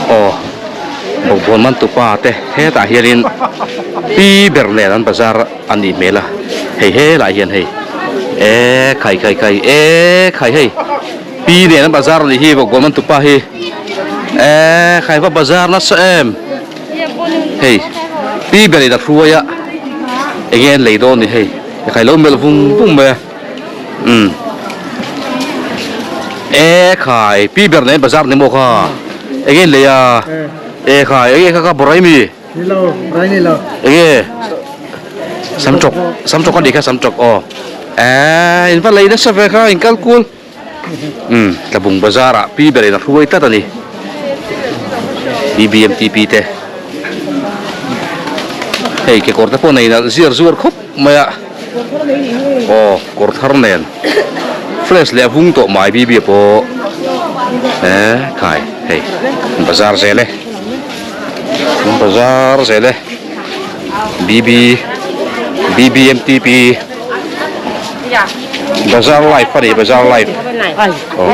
Aw bawkbawn man tupa te hetah hianin pi ber nen an bazar a nih hmel a hei helaiah hian hei eee khai khai khai eee khai hei pi nen an bazar a nih hi bawkbawn man tupa hi eee khai va bazar nasa em hei pi ber in a hruai a enge an lei dawn ni hei khai lo melh vung vung mai a. Umm e khai pi ber nen bazar ni maw kha enge in lei a e khai enge kha kha borai mi enge samchawk samchawk a nih kha samchawk aw eh in va lei nasa ve kha in kal kual umm tlabung bazar ah pi ber in a hruai tlat a ni bbmtp te hei kekawr te pawh nei nalh ziar zuar khawp mai a. Aw kawr thar nen fresh leh a vung tawh mai bibi pawh eh khai hei bazar zel e bazar zel e bb bbmtp bazar live a ni bazar live aw.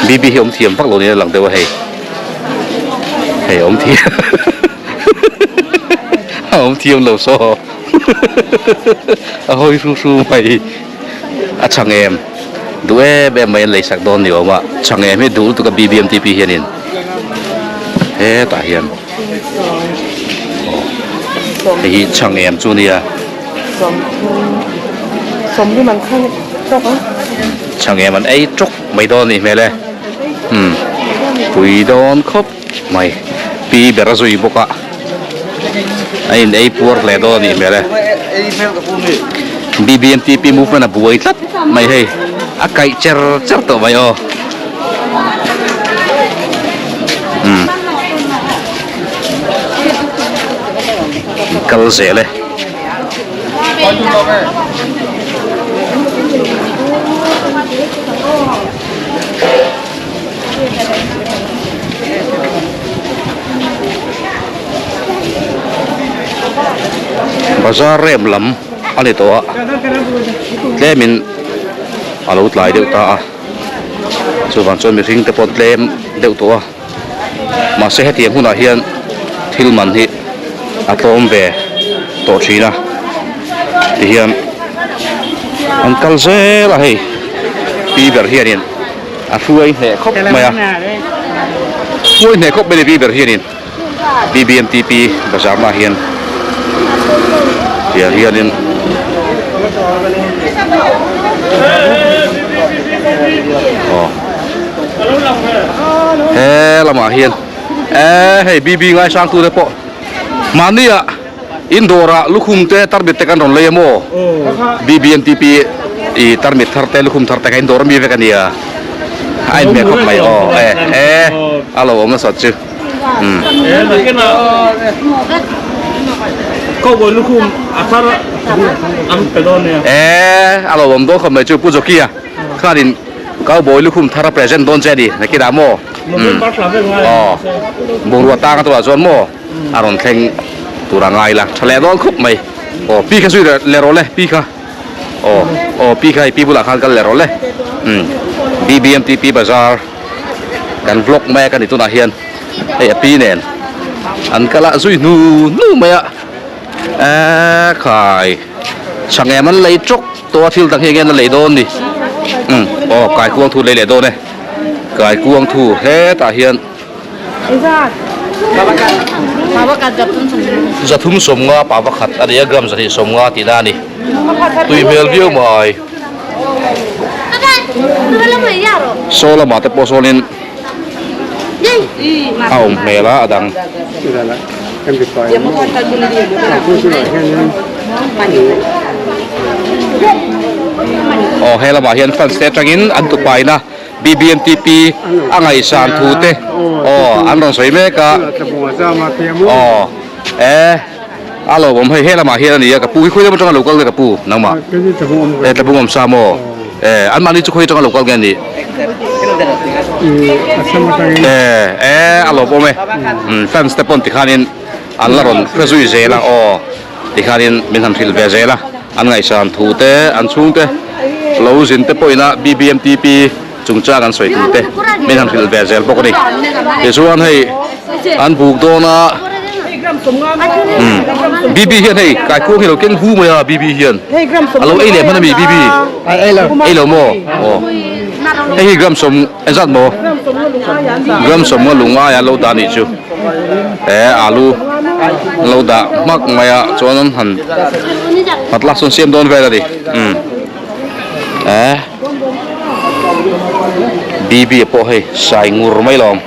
Bb hi awm thiam vak lo niin a lang deuh a hei. Hei awm thiam a awm thiam lo saw a hawi hru hru mai a chhang em duh em em mai an lei sak dawn ni awm a chhang em hi duh lutuk a bbmtp hianin hetah hian aw hei hi chhang em chu nia chhang em an ei tawk mai dawn a nih hmel e. Umm pui dawn khawp mai pi ber a zui bawk a a in ei puar hle dawn a nih hmel e bbmtp movement a buai tlat mai hei a kaih cher cher tawh mai aw umm kal zel e. Bazar rem lam a ni tawh a tlemin a lo tlai deuh ta a chuvang chuan mihring te pawh tlem deuh tawh a mahse hetiang hunah hian thil man hi a tlawm ve tawh thin a tihian an kal zel a hei pi ber hianin a hruai hneh khawp mai a hruai hneh khawp mai a ni pi ber hianin bbmtp bazar na hian tiang hianin aw he lamah hian eh hei bb ngaisang tu te pawh mahni ah in dawrah lukhum te tarmit te kan rawn lei a maw bbmtp ih tarmit thar te lukhum thar te kha in dawr ami vek a nia a inhmeh khawp mai aw eh eh a lo awm nasat chu. Eee a lo awm dawn khawp mai chu Pu Jokia khanin cowboy lukhum thar a present dawn che a ni nakinah maw aw bungrua tang a turah chuan maw a rawn thleng tur a ngai la tha leh dawn khawp mai aw pi kha zui leh rawh le pi kha aw aw pi kha hei pi bulah khan kal leh rawh le bbmtp bazar. Kan vlog mek a ni tunah hian hei a pi nen an kal a zui hnu hnu mai a eee khai chhang em an lei tawk tawh a thil dang hi enge an la lei dawn ni umm aw kaikuang thu lei leh dawn e kaikuang thu hetah hian zathum sawmnga pa pakhat a ni a gram zahnih sawmnga tihna a ni tui hmel viau mai. Saw lamah te pawh sawnin a awm hmel a a dang. Aw he lamah hian fans te atangin an tupaina BBMTP a ngaihsan thu te aw an rawn sawi mek a aw e. A lo awm hei he lamah hian a ni a ka pu hi khawi lam atanga lo kal nge ka pu nangmah e tlabung awm sa maw e anmahni chu khawi atanga lo kal nge a nih e e a lawm awm e fans te pawn tikhanin an la rawn hre zui zel a aw tikhanin min han hrilh ve zel a an ngaihsan thu te an chhungte. Lo zin te pawhin a BBMTP chungchang an sawi tur te min han hrilh ve zel bawk a ni. Tichuan hei an buk dawn a umm BB hian hei kaikuang hi a lo keng hu mai a BB hian a lo ei leh hman a mi BB ei lo maw aw hei hi gram sawm engzat maw gram sawm nga lung aia lo dah a nih chu he alu an lo dah hmak mai a chuan an han khat lak sawn siam dawn vel a ni umm eh BB pawh hei sai ngur mai lawm.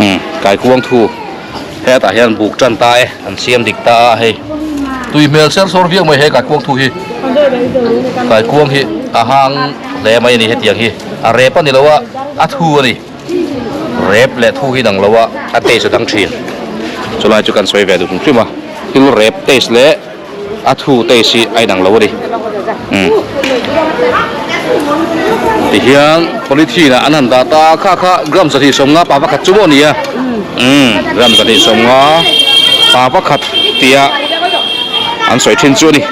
Umm kaikuang thu hetah hian buk tan ta e an siam dik ta a hei tui hmel ser sawr viau mai he kaikuang thu hi kaikuang hi a hang hle mai a ni hetiang hi a rep a ni lo a a thu a ni rep leh thu hi dang lo a a taste a dang thin chulai chu kan sawi ve duh hrim hrim a thil rep taste leh. A thu taste hi a inang lo a ni. Umm. Tihian polythene ah an han dah ta a, kha kha gram 150 pa pakhat chu maw a ni a? Umm gram 150 pa pakhat tia an sawi thin chu a ni.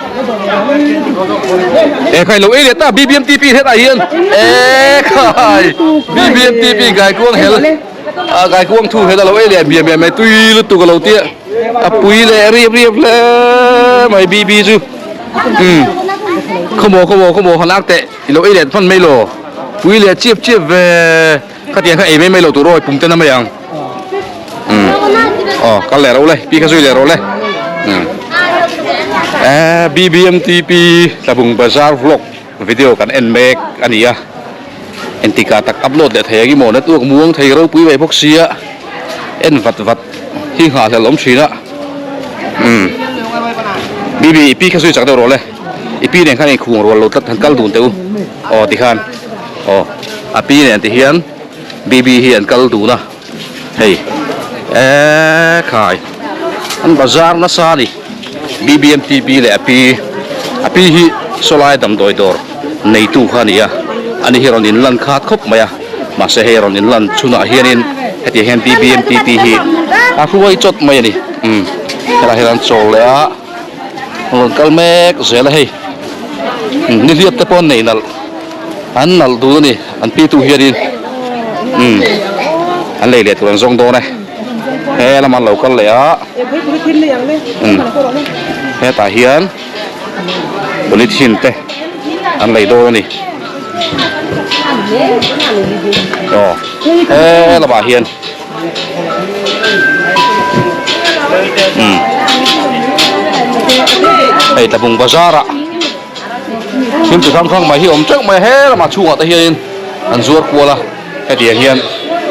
E khai lo ei leh ta BBMTP hetah hian e khai BBMTP gaikuang hel a gaikuang thu hel a lo ei leh miah miah mai tui lutuk a lo tia. A pui leh riap riap hle mai BB chu umm khawmaw khawmaw khawmaw han ak teh i lo ei leh hman mai lo pui leh chiap chiap ve khatiang kha ei mai mai lo tur aw pum ten a mai ang umm aw kal leh ro le pi kha zui leh ro le umm eh BBMTP Tlabung Bazar vlog video kan en mek a ni a engtikah tak upload leh thei ang i maw network muang thei ropui mai bawk sia en vat vat hi nghahhlelh awm thin a umm bibi i pi kha zui chak deuh rawh le i pi nen khan inkhung rual lo tlat han kal dun teh u aw tikhan aw a pi nen ti hian bibi hi an kal dun a hei eee khai an bazar nasa a ni BBMTP leh a pi a pi hi sawlai damdawi dawr neitu kha a ni a ani hi rawn inlan khat khawp mai a mahse hei rawn inlan chhunah hianin hetiang hian BBMTP hi a hruai chawt mai a ni umm helaiah hian an chawl leh a rawn kal mek zel a hei nihliap te pawh an nei nalh an nalh dun a ni an pi tu hianin umm an lei leh tur an zawng dawn e he lamah an lo kal leh a umm hetah hian polythene te an lei dawn a ni aw he lamah hian. Umm hei tlabung bazar ah thil chi hrang hrang mai hi a awm teuh mai a he lamah chhungah te hianin an zuar kual a hetiang hian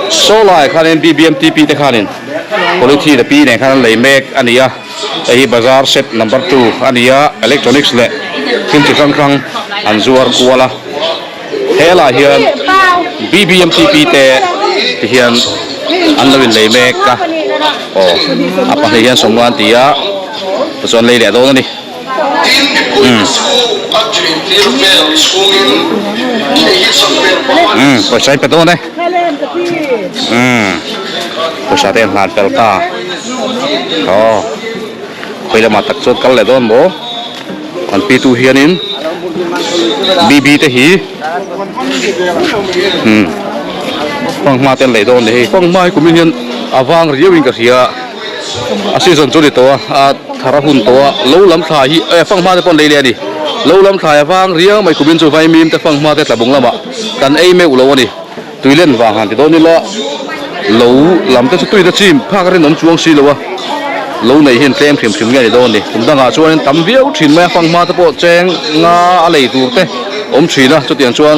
saw laiah khanin B_B_M_T_P te khanin polythene a pi nen khan an lei mek a ni a hei hi bazar set number 2 a ni a electronics leh thil chi hrang hrang an zuar kual a. Helaiah hian BBMTP te ti hian an lo inlei mek a, aw a pahnih hian sawmnga an ti a, tichuan lei leh dawn a ni. Umm umm pawisa in pe dawn e, umm pawisa te an hlan fel ta, aw khawi lamah tak chuan kal leh dawn maw? An pitu hianin BB te hi umm fanghma te an lei dawn a ni hei fanghma hi kumin hian a vang riau in ka hria a season chu a ni tawh a a thar a hun tawh a lo lam thla hi eh fanghma te pawh an lei leh a ni lo lam thlai a vang riau mai kumin chu vaimim te fanghma te tlabung lamah kan ei meuh lo a ni tui len vang han ti dawn ila lo lam te chu tuina chim phak a rinawm chuang si lo a lo neih hian tlem hrim hrim nge a ni dawn a ni kum dangah chuanin tam viau thin mai a fanghma te pawh cheng nga a lei tur te awm thin a chutiang chuan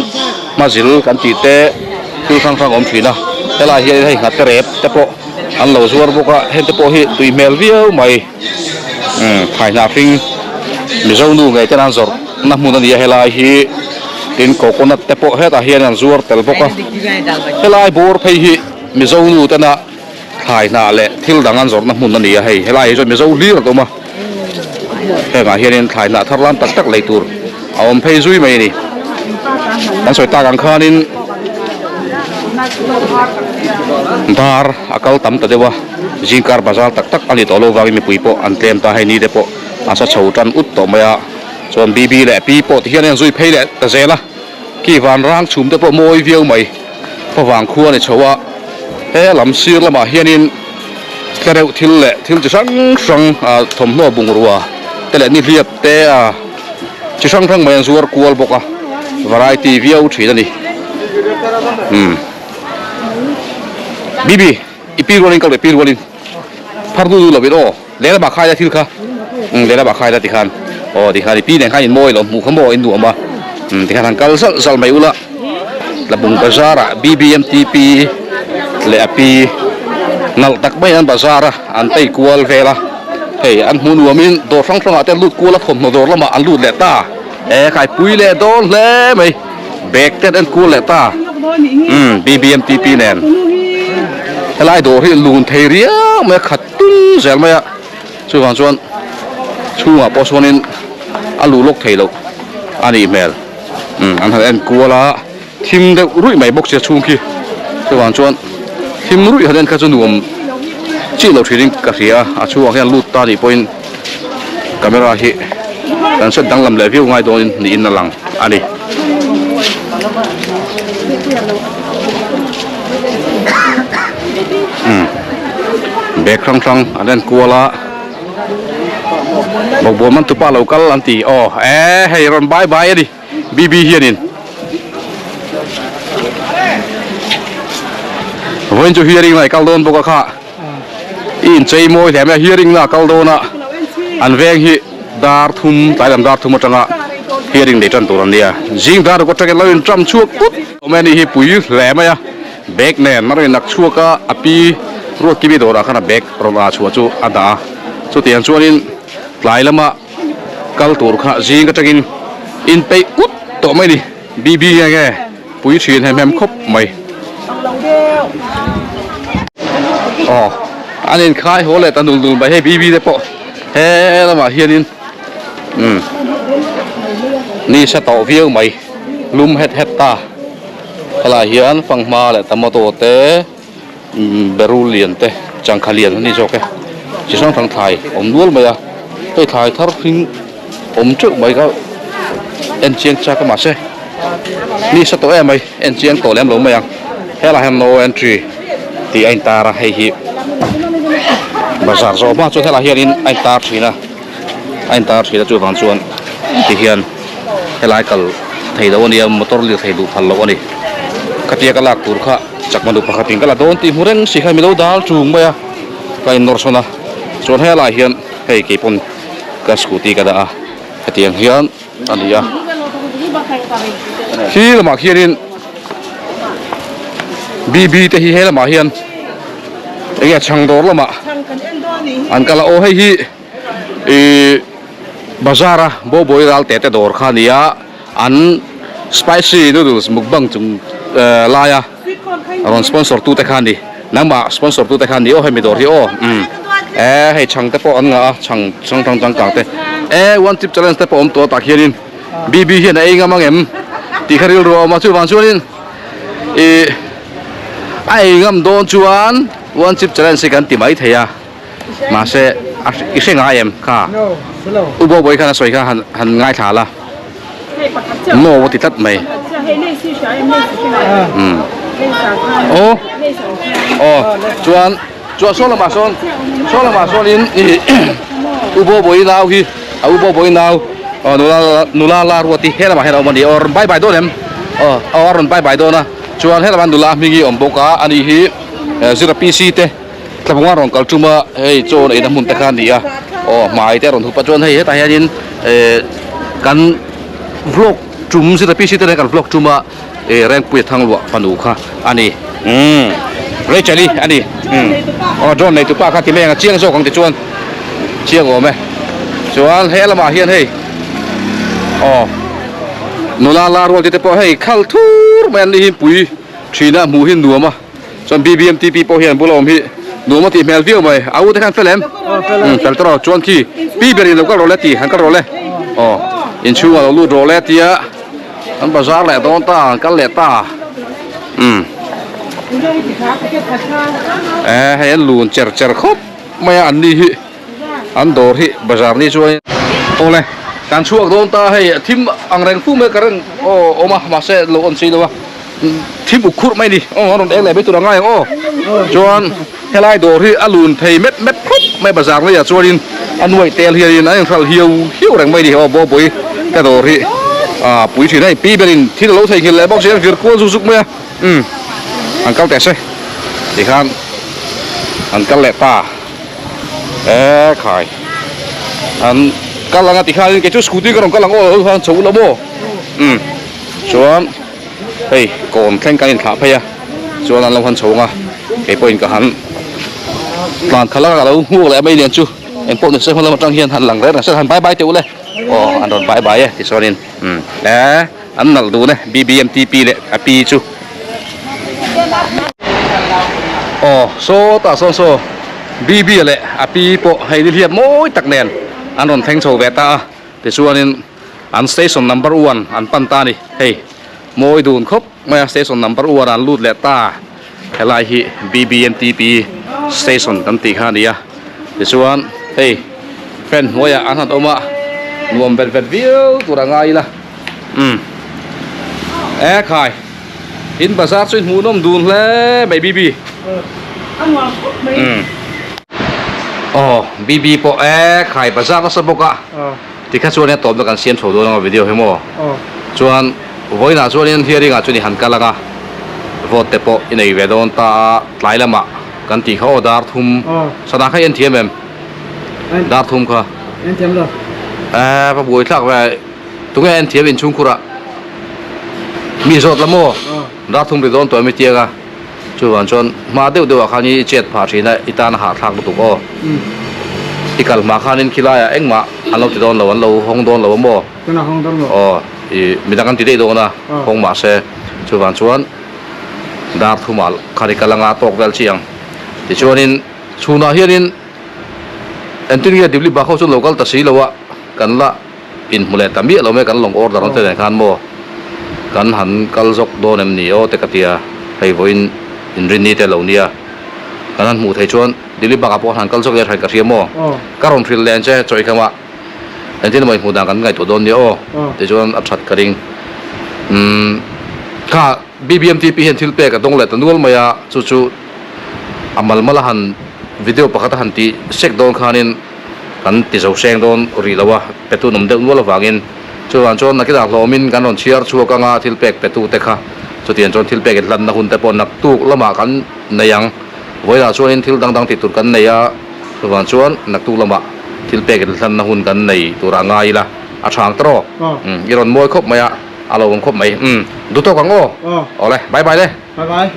hmazil kan tih te thil hrang hrang awm thin a helaiah hian hei nghat rep te pawh an lo zuar bawk a heng te pawh hi tui hmel viau mai umm thlai hnah hring mizo nu ngei ten an zawrh na hmun a ni a helai hi tin coconut te pawh hetah hian an zuar tel bawk a helai bawr phei hi mizo nu tena thlai hnah leh thil dang an zawrhna hmun a ni a hei helai hi chuan mizo hlir an awm a hengah hianin thlai hnah thar lam tak tak lei tur a awm phei zui mai a ni kan sawi tak ang khanin dar a kal tam ta deuh a zingkar bazar tak tak a ni tawh lo vangin mipui pawh an tlem ta hei ni te pawh. A sa chho tan ut tawh mai a, chuan BB leh Pi pawh ti hian a inzui phei leh ta zel a, khi vanrang chhum te pawh mawi viau mai. Favang khua a ni chho a, he lam sir lamah hianin tlereuh thil leh thil chi hrang hrang ah thawmhnaw bungrua te leh nihliap te a chi hrang hrang mai an zuar kual bawk a, variety viau thin a ni. Umm. BB, i pi rualin ka leh pi rualin phar du du lovin aw lehlamah khai la thil kha umm lehlamah khai la tikhan aw tikhan i pi nen khan in mawi lo hmuh kha maw in nuam a umm tikhan han kal zalh zalh mai ula Tlabung bazar ah BBMTP leh a pi nalh tak mai an bazar a an tei kual vel a hei an hmuh nuamin dawr hrang hrangah te an lut kual a thawmhnaw dawr lamah an lut leh ta e khaipui leh dawn hle mai. Bag te an en kual leh ta umm BBMTP nen helai dawr hi lun thei riau mai a khat tung zel mai a chuvang chuan chhungah pawh sawn in a luh lawk thei loh a nih hmel umm an han en kual a thim deuh ruih mai bawk sia chhung khi chuvang chuan thim ruih han en kha chu nuam chiah lo thin in ka hria a a chhungah hian lut ta nih pawhin camera hi kan set danglam leh viau ngai dawnin niin a lang a ni. Umm bag hrang hrang an en kual a bawkbawn man tupa lo kal an ti aw eh hei rawn bye bye a ni BB hianin vawiin chu hearing ah i kal dawn bawk a kha. I inchei mawi hle mai a, hearing na a kal dawn a, an veng hi dar thum tlai lam dar thum atanga hearing nei tan tur an nia, zing dar ruk atangin lo in tram chhuak put awm e anih hi pui hle mai a, bag nen a rawn in ak chhuak a, a pi ruat kimi dawrah khan a bag rawn ah chhuah chu a dah a, chutiang chuanin tlai lama kal tur kha zing atangin inpeih ut tawh mai a ni, BB nge nge. Pui thin hem hem khawp mai. Aw an inkhai haw leh ta nul nul mai hei BB te pawh he lamah hianin umm ni sa tawh viau mai lum het het ta helaiah hian fanghma leh tomato te umm berul lian te changkha lian a ni zawk e chi hrang hrang thlai awm nual mai a hei thlai thar hring awm teuh mai kha en chiang chak a mahse ni sa tawh em mai en chiang tawh lem lo mai ang helaiah hian no entry tih a intar a hei hi bazar zawh hma chuan helaiah hianin a intar thin a a intar thin a chuvang chuan tihian helai kal thei lo a nia motor lirthei duh phal loh a ni khatia ka lak tur kha chakma nu pakhatin ka la dawn tih hmu reng si kha mi lo dal chung mai a ka innawr sawn a chuan helaiah hian hei keipawn. Ka scooty ka dah a hetiang hian a ni a khi lamah khianin BB te hi he lamah hian enge chhang dawr lamah an kal a aw hei hi ihh bazar a Bawbawi ral te te dawr kha a ni a an spicy noodles mukbang chung laia. Rawn sponsor tute kha a ni. Nangmah sponsor tute kha a ni aw hemi dawr hi aw. Umm. E hei chhang te pawh an ngah a, chhang hrang hrang changkang te. E one chip challenge te pawh awm tawh tah khianin BB hian a ei ngam ang em tih kha rilru a awm a, chuvang chuanin ih a ei ngam dawn chuan one chip challenge hi kan ti mai thei a, mahse a i hre ngai em kha? U Bawbawi khan a sawi kha han han ngaithla la. No a ti tlat mai. Umm. Aw. Aw. Chuan chuan saw lamah sawn saw lamah sawnin ih U Bawbawi nau hi a U Bawbawi nau aw nula nula la ruat hi he lamah hian a awm a ni. Aw rawn bye bye dawn em? Aw aw a rawn bye bye dawn a. Chuan he lamah nula hming hi a awm bawk a ani hi zira PC te. Thlamunga rawn kal tum a, hei chaw eina hmun te kha a ni a, aw hmai te a rawn hup a, chuan hei hetah hianin eh kan vlog tum zira PC te nen kan vlog tum a eh Rengpuia Thangluah fanu kha a ni umm Rachel i a ni umm aw drone nei tupa kha ti mai ang a chiang zawk ang ti chuan chiang awm e chuan he lamah hian hei aw nula la rual te te pawh hei khal thur mai an ni hi pui thin a hmuh hi nuam a. Chuan BBMTP pawh hian bula awm hi nuam a tih hmel viau mai. A u te khan fel em? Umm fel tawh rawh. Chuan khi pi ber in lo kal rawh le ti han kal rawh le. Aw inchhungah lo lut rawh le tia an bazar leh dawn ta an kal leh ta. Umm eh hei an lun cher cher khawp mai a an ni hi an dawr hi bazar ni chuan. Awle kan chhuak dawn ta hei thim ang reng fu mai ka reng aw awm a mahse lo on si lo a thim uk khurh mai ni aw a rawn eng leh mai tur a ngai ang aw chuan helai dawr hi a lun thei mep mep khawp mai bazar laiah chuanin a nuaih tel hianin a inhralh hiau hiau reng mai ni aw bawpui ka dawr hi ah pui thin hei pi berin thil a lo theihnghilh leh bawk si a vir kual zuk zuk mai a umm an kal teh se tikhan an kal leh ta. E khai an kal anga tikhanin kei chu scooty ka rawn kal ang aw khan chho ula maw umm chuan hei kawn thleng kan inthlah phei a chuan an lo han chho ang a kei pawhin ka han tlan khalh a ka lo hmuak leh mai lian chu engpawh ni se hma lam atang hian han lang reng reng se han bye bye teh ule aw an rawn bye bye e tichuanin umm e an nalh dun e B_B_M_T_P leh a pi chu. Aw sawtah sawn saw Bibi leh a pi pawh hei nihliap mawi tak nen an rawn thleng chho ve ta a tichuanin an station number one an pan ta a ni hei mawi dun khawp mai a station number one an lut leh ta helai hi B_B_M_T_P station kan tih kha a ni a tichuan hei fan hnuaiah an han awm a nuam vet vet viau tur a ngai ila umm e khai. In bazar chu hmuhnawm dun hle mai BB. Umm. Aw BB pawh e khai bazar nasa bawk a. Tikha chuan a tawpna kan siam chho dawn anga video hi maw. Chuan vawiinah chuanin hearing ah chuan i han kal anga vote te pawh i nei ve dawn ta a tlai lamah kan tih kha aw dar thum sana kha i en thiam em? Dar thum kha. En thiam lo. E va buai thlak ve. Tunge en thiam inchhungkhurah mi zawt la maw? Dar thum ri dawn tawh em i tiang a, chuvang chuan hma deuh deuhah khan i chet phah thin a, i tan a hahthlak lutuk aw. I kal hma khanin khilaiah engmah an lo ti dawn lo, an lo hawng dawn lo a maw? Aw, i midang an ti daih dawn a, hawng mah se. Chuvang chuan dar thumah khan i kal anga tawk vel chiang. Tichuanin chhunah hianin engtin nge Dibli Bagh ho chu an lo kal ta si lo a, kan la. Inhmu leh ta miah lo mai kan lawng order ang te nen khan maw kan han kal zawk dawn em ni aw te ka tia hei vawiin inrinni te lo nia kan han hmuh theih chuan Delhi bakah pawh han kal zawk ila hran ka hria maw ka rawn hrilh leh ang che chawi khamah engtin emaw inhmuh dan kan ngaihtuah dawn nia aw tichuan a that ka ring umm kha B_B_M_T_P hian thil pek a dawng leh ta nual mai a chu chu a mal mal a han video pakhat a han tih sek dawn khanin. Kan ti zo hreng dawn rih lo a, petu nawm deuh nual avangin chuvang chuan nakinah hlawmin kan rawn chhiar chhuak anga thil pek petu te kha chutiang chuan thil pek inhlanna hun te pawh naktuk lamah kan nei ang. Vawiinah chuanin thil dang dang tih tur kan nei a, chuvang chuan naktuk lamah thil pek inhlanna hun kan nei turah ngai ila a tha ang tawh. I rawn mawi khawp mai a, a lo awm khawp mai. Umm, duh tawk ang aw. Awle, bye bye le. Bye bye.